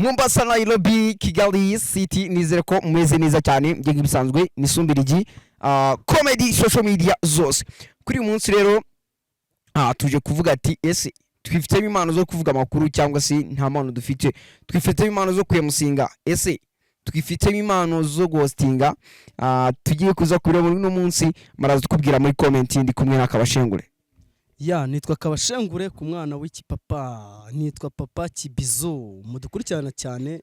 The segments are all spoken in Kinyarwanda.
Mombasa, Nairobi, Kigali City. Nizere ko mumeze neza cyane. Njye nk'ibisanzwe ni Sumbirigi, comedy, social media zose. Kuri uyu munsi rero tuje kuvuga ati: ese twifitemo impano zo kuvuga amakuru cyangwa se nta mpano dufite? Twifitemo impano zo kuyemusinga? Ese twifitemo impano zo guhostinga? Tugiye kuza kureba muri uno munsi, maraza tukubwira muri comment. Ndi kumwe n'Akabashengure. Ya, nitwa Kabashengure ku mwana w'ikipapa, nitwa Papa Kibizo, mudukurikirana cyane.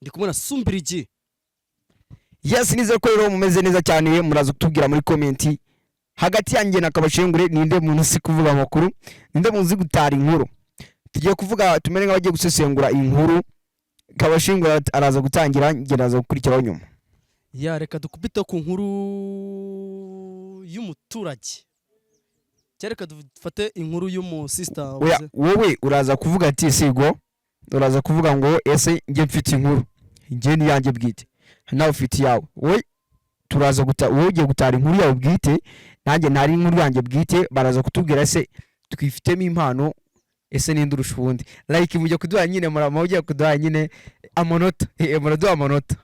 Ndi kumwe na Sumbirigi. Yes, nizere ko rero mumeze neza cyane. Muraza kutubwira muri comment, hagati yanjye na Kabashengure, ninde muntu uzi kuvuga amakuru, ninde muntu uzi gutara inkuru? Tugiye kuvuga, tumere nk'abagiye gusesengura inkuru. Kabashengure araza gutangira, njye ndaza gukurikiraho nyuma. Ya, reka dukubite ku nkuru y'umuturage cyangwa reka dufate inkuru y'umusista. Oya, wowe uraza kuvuga ati sigo, uraza kuvuga ngo: ese njye mfite inkuru, njye ni yanjye bwite, nawe ufite iyawe. Wowe turaza guta, wowe ugiye gutara inkuru yawe bwite, nanjye ntari inkuru yanjye bwite. Baraza kutubwira: ese twifitemo impano? Ese ninde urusha uwundi? Like mujya kuduha nyine, murama ugiye kuduha nyine amanota, muraduha amanota.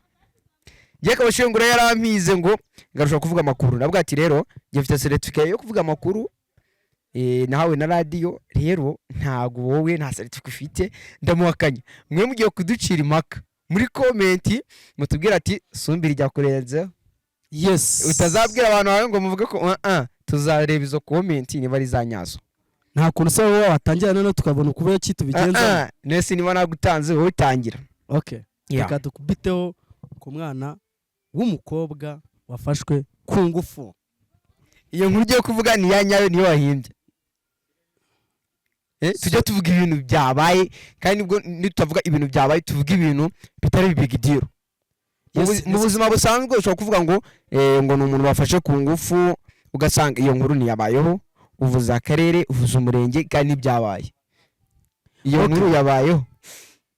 Njye Kabashengura yarampize ngo ngarusha kuvuga amakuru. Navuga ati: rero njye mfite certificate yo kuvuga amakuru, nahawe na radiyo. Rero ntabwo wowe nta certificate ufite, ndamuhakanya. Mwe mugiye kuducira impaka muri comment, mutubwire ati: Sumbira ijya kurenzeho. Yes. Utazabwira abantu bawe ngo muvuge ko tuzareba izo comment niba ari za nyazo. Nta kuntu se wowe watangira, noneho tukabona uko ki tubigenza? Nese niba nagutanze, wowe utangira. Okay. Reka dukubiteho ku mwana w'umukobwa wafashwe ku ngufu. Iyo nkuru ugiye kuvuga ni iya nyayo, niyo wahimbye? Tujye tuvuga ibintu byabaye, kandi nibwo nitutavuga ibintu byabaye, tuvuga ibintu bitari big deal. Mu buzima busanzwe ushobora kuvuga ngo ngo ni umuntu bafashe ku ngufu, ugasanga iyo nkuru ntiyabayeho. Uvuze akarere, uvuze umurenge, kandi ntibyabaye. Iyo nkuru yabayeho?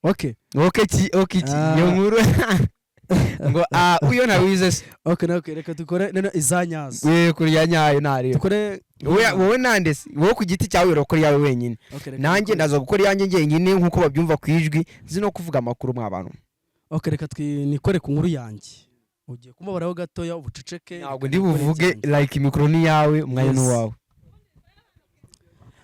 Okay. Okay ki, okay ki? Ah. Iyo nkuru ngo uyo ntawize se? Okay, reka dukore none izanyazo. We kurya nyayo ntareba. Dukore. Wowe nande se? Wowe ku giti cyawe urakora iyawe wenyine. Okay, reka nanjye ndaza gukora iyanjye njyenyine, nk'uko babyumva ku ijwi nzi no kuvuga amakuru mwa bantu. Okay, reka nikore ku nkuru yanjye. Ugiye kumubaraho gatoya ubuceceke. Ntabwo Reka ndi nikore buvuge. ibyanjye. Like mikoro ni iyawe, umwanya ni uwawe.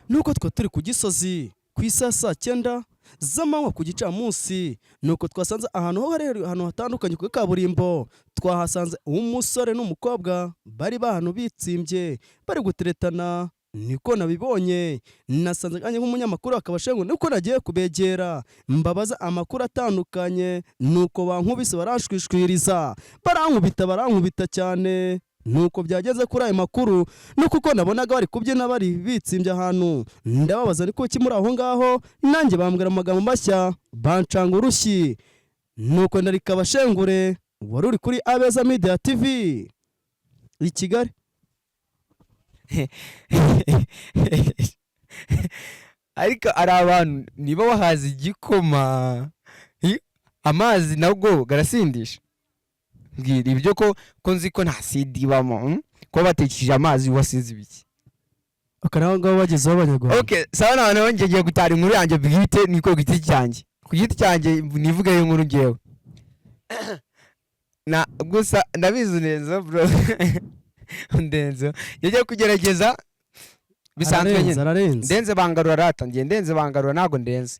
Nuko twe turi ku Gisozi ku isaha saa 9 z'amanywa ku gicamunsi, nuko twasanze ahantu ho hari ahantu hatandukanye kuri kaburimbo. Twahasanze umusore n'umukobwa bari bahantu bitsimbye, bari guteretana. Niko nabibonye, nasanze kanjye nk'umunyamakuru akabashengu, nuko nagiye kubegera mbabaza amakuru atandukanye, nuko bankubise, baranshwishwiriza, barankubita, barankubita cyane. Nuko byageze kuri ayo makuru, nuko uko nabonaga bari kubyina, bari bitsimbye ahantu, ndababaza ni kuki muri aho ngaho? Nanjye bambwira amagambo mashya, bancanga urushyi. Nuko nari Kabashengure wari uri kuri Abeza Media TV i Kigali. Ariko ari abantu niba wahaza igikoma, amazi nabwo garasindisha. Mbwira ibyo ko nzi ko nta sida ibamo, Kuba batekesheje amazi, wasinze ibiki? Akaba ngabo bagezeho Abanyarwanda. Okay, sawa. Noneho njye ngiye gutara inkuru yanjye bwite, niko ku giti cyanjye, ku giti cyanjye nivugeyo inkuru ngewe na gusa ndabizi neza bro, ndenze yagiye kugerageza bisanzwe. Ararenze. Nyine. Ararenze. Ndenze bangarura rata, ngiye ndenze bangarura, ntabwo ndenze.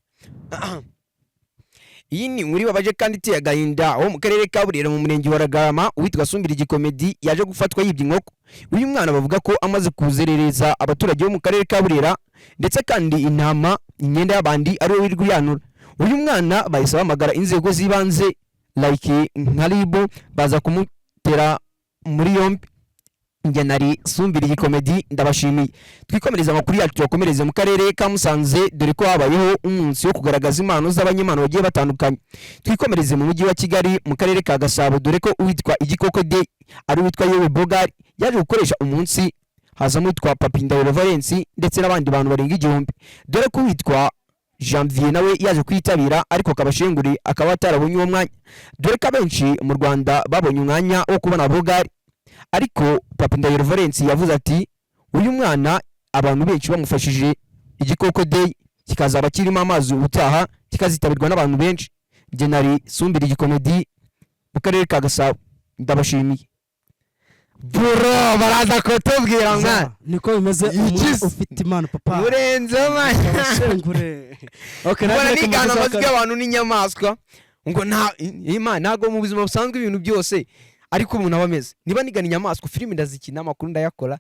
Iyi ni inkuru ibabaje kandi iteye agahinda, wo mu karere ka Burera, mu murenge wa Rugarama. Uwitwa Sumbira Igikomedi yaje gufatwa yibye inkoko. Uyu mwana bavuga ko amaze kuzerereza abaturage bo mu karere ka Burera, ndetse kandi intama, imyenda y'abandi ari we wirirwa uyanura. Uyu mwana bahise bahamagara inzego z'ibanze, like nka RIB, baza kumutera muri yombi. Njye nari Sumbira Igikomedi, ndabashimiye. Twikomereze amakuru yacu, tuyakomereze mu karere ka Musanze, dore ko habayeho umunsi wo kugaragaza impano z'abanyempano bagiye batandukanye. Twikomereze mu mujyi wa Kigali, mu karere ka Gasabo, dore ko uwitwa Igikoko de ari uwitwa Yewe Bogari yaje gukoresha umunsi, hazamo uwitwa Papi Ndahiro Valence ndetse n'abandi bantu barenga 1000, dore ko uwitwa Janvier nawe yaje kwitabira, ariko Kabashenguri akaba atarabonye uwo mwanya, dore ko abenshi mu Rwanda babonye umwanya wo kubona Bogari. Ariko Papi Ndahiro Valence yavuze ati: uyu mwana abantu benshi bamufashije, Igikoko Day kikazaba kirimo amazi ubutaha, kikazitabirwa n'abantu benshi. Njye nari Sumbira Igikomedi mu karere ka Gasabo, ndabashimiye. Bro, baraza kutubwira mwana. Niko bimeze umuntu Ikize. ufite impano, papa. Murenze man. Abashengure. Okay, Mbona nanjye reka nigana mbagezeho amajwi y'abantu n'inyamaswa ngo nta Imana, ntabwo mu buzima busanzwe ibintu byose ariko umuntu aba ameze. Niba nigana inyamaswa, filime ndazikina, amakuru ndayakora,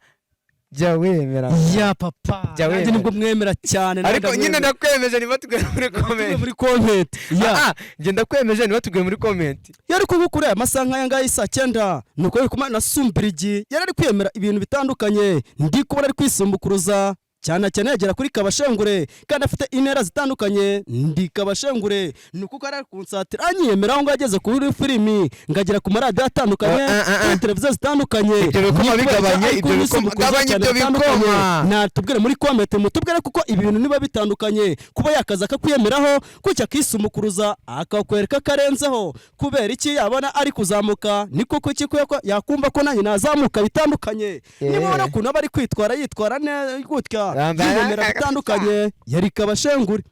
jya wemera. Ya papa. Jya Nanjye wemera. nibwo mwemera cyane, nanjye Ariko nyine ndamwemera. ndakwemeje, niba tubwire muri Tubwire comment. muri comment ya. Ah, njye ndakwemeje, niba tubwire muri comment. Yari kubukura aya masaha nk'aya ngaya saa 9, nuko yari kumwe na Sumbirigi, yari ari kwiyemera ibintu bitandukanye. Ndi kubona ari kwisumbukuruza cyane cyane, yagera kuri Kabashengure kandi afite intera zitandukanye. Ndi Kabashengure, ni uko ari kunsatira, anyiyemera aho ngaho ageze kuri filimi, ngagera ku maradiyo atandukanye, Oh, ah, ah, ah. kuri televiziyo zitandukanye. Ibyo bikoma Ni kubera bigabanye, ari ibyo bikoma- kwisumbukuruza gabanya cyane ibyo bitandukanye. bikoma. Natubwire muri comment, mutubwire, kuko ibi bintu niba bitandukanye, kuba yakaza akakwiyemeraho gutya, akisumukuruza, akakwereka ko arenzeho, kubera iki yabona ari kuzamuka? Niko kuki ko yakumva ko nanjye nazamuka bitandukanye? Niba ubona ukuntu aba ari kwitwara, yitwara neza gutya, yiyemera bitandukanye, yari Kabashengure.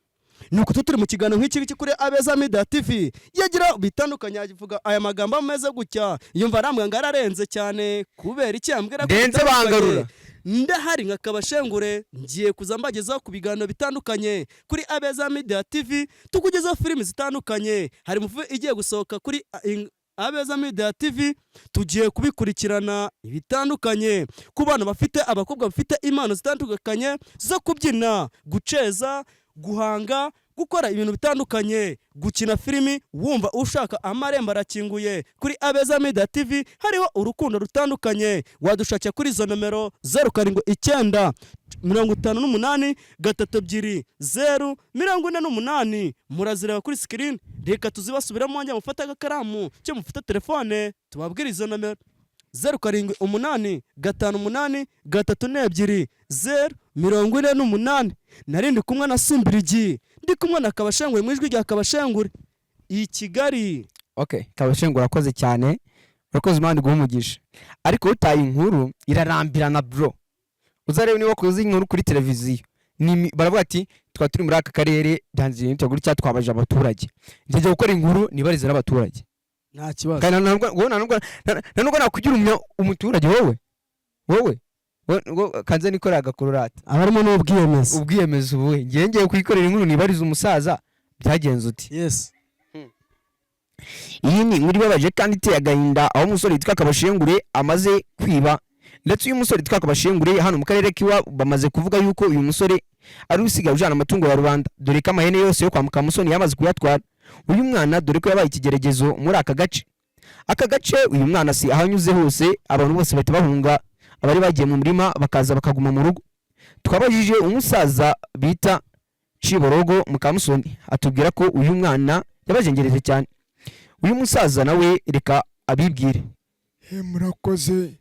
Ni uko turi mu kiganiro nk'iki ngiki kuri Abeza Media TV, yagira bitandukanye, avuga aya magambo ameze gutya, yumva arambwira ngo ararenze cyane. Kubera iki yambwira ko Ndenze bitandukanye? bangarura. Ndahari nka Kabashengure, ngiye kuza mbagezaho ku biganiro bitandukanye kuri Abeza Media TV, tukugezaho filimi zitandukanye. Hari movie igiye gusohoka kuri Abeza Media TV, tugiye kubikurikirana bitandukanye. Ku bana bafite, abakobwa bafite impano zitandukanye zo kubyina, guceza, guhanga, gukora ibintu bitandukanye, gukina filimi, wumva ushaka, amarembo arakinguye kuri Abeza Media TV. Hariho urukundo rutandukanye. Wadushakira kuri izo nomero: 079 58 32 0 48. Murazireba kuri screen, reka tuzibasubiramo. Njya mufate agakaramu cyo mufate telefone, tubabwire izo nomero: 078 58 32 0 48. Narindi kumwe na Sumbirigi, ndi kumwe na Kabashengure, mu ijwi rya Kabashengure i Kigali. Okay, Kabashengure, urakoze cyane, urakoze, Imana iguhe umugisha. Ariko utaye inkuru irarambirana, bro. Uzarebe niba wakoze inkuru kuri televiziyo, baravuga ati twaba turi muri aka karere, byanze ibintu gutya, twabajije abaturage. Njya gukora inkuru nibarize n'abaturage. Nta kibazo. Kandi nta nubwo nakugira umuturage. Wowe kanze nikorera agakororata. Abarimo n'ubwiyemezi. Ubwiyemezi ubuhe? Ngiye kuyikorera inkuru nibarize umusaza byagenze uti. Yes. Iyi ni inkuru ibabaje kandi iteye agahinda, aho umusore witwa Kabashengure amaze kwiba. Ndetse uyu musore witwa Kabashengure, hano mu karere k'iwa bamaze kuvuga yuko uyu musore ari usigaye ujana amatungo ya rubanda, dore ko amahene yose yo kwa Mukamusoni yamaze kuyatwara. Uyu mwana, dore ko yabaye ikigeragezo muri aka gace. Aka gace uyu mwana si aho anyuze hose, abantu bose bahita bahunga, abari bagiye mu murima bakaza bakaguma mu rugo. Twabajije umusaza bita Ciborogo Mukamusoni, atubwira ko uyu mwana yabajengereje cyane. Uyu musaza nawe reka abibwire. Murakoze.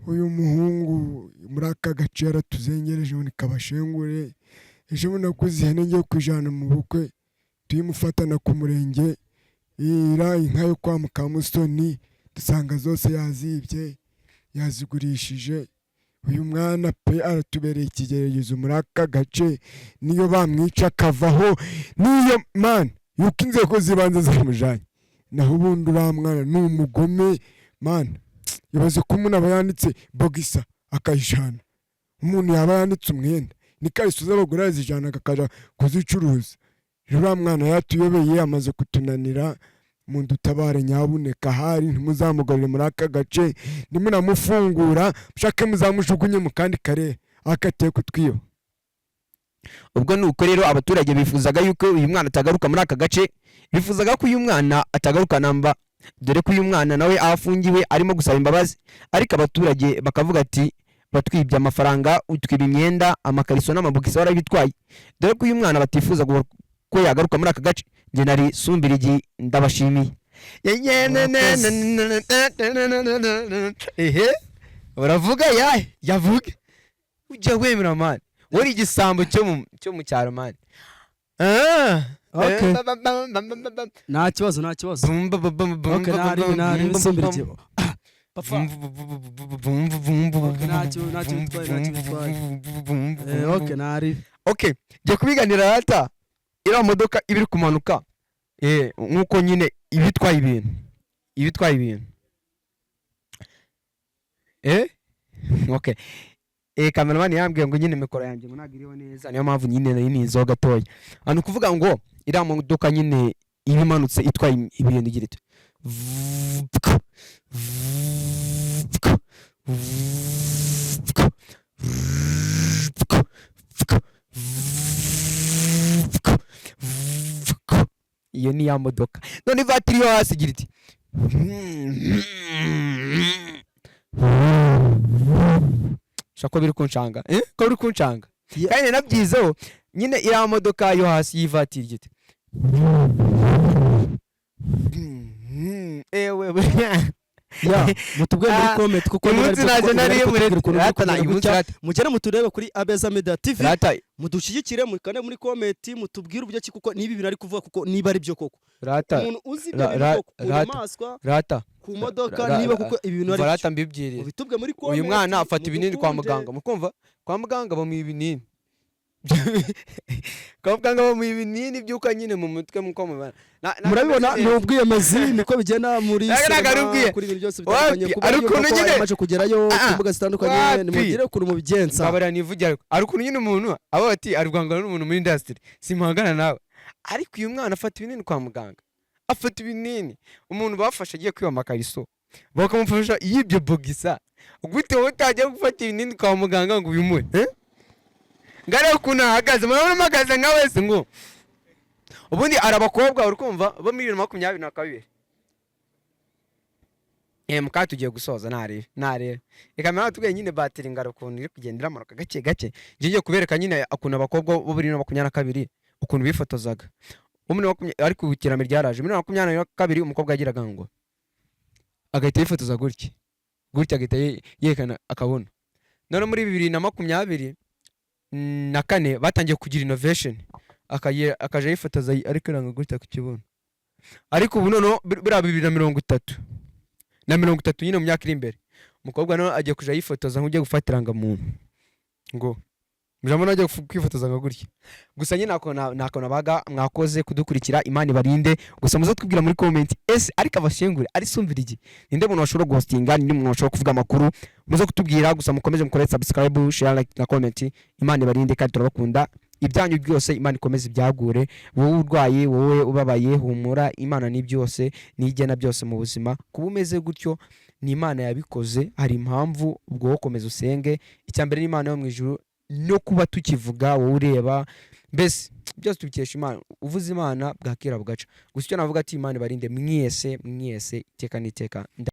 Uyu muhungu muri aka gace yaratuzengereje, ngo ni Kabashengure. Ejo bundi naguze ihene ngiye kuyijyana mu bukwe, tuyimufatana ku murenge, ira inka yo kwa Mukamusoni, dusanga zose yazibye, yazigurishije. Uyu mwana pe aratubereye ikigeragezo muri aka gace. Niyo bamwica akavaho, niyo man yuko inzego z'ibanze zamujanye, naho ubundi uriya mwana ni umugome man. Ibaze ko umuntu aba yanditse bogisa akayijana, umuntu yaba yanditse umwenda n'ikariso z'abagore yazijana akajya kuzicuruza. Uriya mwana yatuyobeye, amaze kutunanira. Mundutabare nyabuneka, ahari ntimuzamugarure muri aka gace, nimunamufungura mushake muzamujugunye mu kandi karere akatiye kutwiba. Ubwo ni uko rero abaturage bifuzaga yuko uyu mwana atagaruka muri aka gace, bifuzaga ko uyu mwana atagaruka namba, dore ko uyu mwana nawe aho afungiwe arimo gusaba imbabazi, ariko abaturage bakavuga ati batwibye amafaranga, utwiba imyenda, amakariso n'amabogisi warabitwaye, dore ko uyu mwana batifuza ko yagaruka muri aka gace. Njye nari Sumbirigi, ndabashimiye. Ehe, uravuga yahe yavuge, ujya wemera man, wari igisambo cyo mu cyaro man. Okay. Nta kibazo, nta kibazo. Okay, ntari Sumbirigi papa. Okay, ntacyo bitwaye, ntacyo bitwaye. Okay, ntari. Okay, jya kubiganira rata, iriya modoka iba iri kumanuka. Nk'uko nyine iba itwaye ibintu, iba itwaye ibintu. Okay, cameraman yambwiye ngo nyine mikoro yanjye ngo ntabwo iriho neza, niyo mpamvu nyine nari nizeho gatoya. Ni ukuvuga ngo iriya modoka nyine iba imanutse itwaye ibintu igira iti vupk, vupk, vupk, vupk, vupk, vupk, vupk. Iyo ni ya modoka. None ivatiri yo hasi igira iti shaka ko biri kunshanga, ko biri kunshanga. Kandi nabyizeho nyine, iriya modoka yo hasi y'ivatiri igira iti ewe. Ya, mutubwire muri Ah, comment kuko uyu niba munsi aribyo naje kuko nariye bari kutubwira ukuntu biri rata kugenda uyu munsi gutya. rata. Mugere muturebe kuri Abeza Media TV, Rata. mudushyigikire, mukane muri comment, mutubwire uburyo ki kuko niba ibintu ari kuvuga kuko niba ari byo koko. Rata. Umuntu uzi ibyo bintu koko ku rata. nyamaswa, Rata. ku modoka, niba kuko ibi bintu ari Umva, rata, byo, mbibyirire. mubitubwe muri comment. Uyu mwana afata ibinini kwa Mudukunde. muganga, mukumva kwa muganga bamuha ibinini, kwa muganga bamuha ibinini by'uko nyine mu mutwe muko mubana. Murabibona, ni ubwiyemezi, niko bigenda muri Ntabwo ari sinema, kuri ibintu byose bitandukanye. Wapi, Kuba ari yumva ukuntu ko nyine- yamaze kugerayo Ah, ku mbuga zitandukanye, wapi. nimugire ukuntu mubigenza. Mbabarira nivugira, ariko ari ukuntu nyine umuntu aba ati ari guhangana n'umuntu muri industry, simpangana nawe. Ariko uyu mwana afata ibinini kwa muganga, afata ibinini. Umuntu bafashe agiye kwiba amakariso, bakamufasha yibye bogisa, gute wowe utajya gufata ibinini kwa muganga ngo ubimuhe, eh? Ngarebe ukuntu ahagaze, murabona ahagaze nka wese ngo ubundi ari abakobwa uri kumva bo muri 2022. Mukaba tugiye gusoza, narebe narebe reka mbere tubwiye nyine batiri ngara ukuntu iri kugenda iramanuka gake gake. Ngiye kubereka nyine ukuntu abakobwa bo muri 2022 ukuntu bifotozaga bo muri ariko ubu iterambere ryaraje. Muri 2022 umukobwa yagiraga ngo agahita yifotoza gutya gutya, agahita yerekana akabona. None muri 2024 batangiye kugira innovation, akaja yifotoza ariko iranga gutya ku kibuno. Ariko ubu noneho biriya 2030 na 30 nyine mu myaka iri imbere, umukobwa nawe agiye kuja yifotoza nk'ugiye gufata irangamuntu, ngo mujambo agiye kwifotoza nka gutya gusa nyine. Nako nabaga mwakoze kudukurikira, Imana ibarinde. Gusa muze twibwira muri comment, ese ariko abashengure ari sumvira iki? Ninde muntu washobora guhostinga? Ninde muntu washobora kuvuga amakuru? Muze kutubwira. Gusa mukomeze mukore subscribe, share, like na comment. Imana ibarinde kandi turabakunda. Ibyanyu byose Imana ikomeze ibyagure. Wowe urwaye, wowe ubabaye, humura, Imana ni byose, nigena byose mu buzima. Kuba umeze gutyo ni Imana yabikoze, hari impamvu. Ubwo wowe komeza usenge. Icya mbere ni Imana yo mu ijuru, no kuba tukivuga, wowe ureba, mbese byose tubikesha Imana. Uvuze Imana bwakira bugaca. Gusa icyo navuga ati Imana ibarinde mwese mwese iteka n'iteka.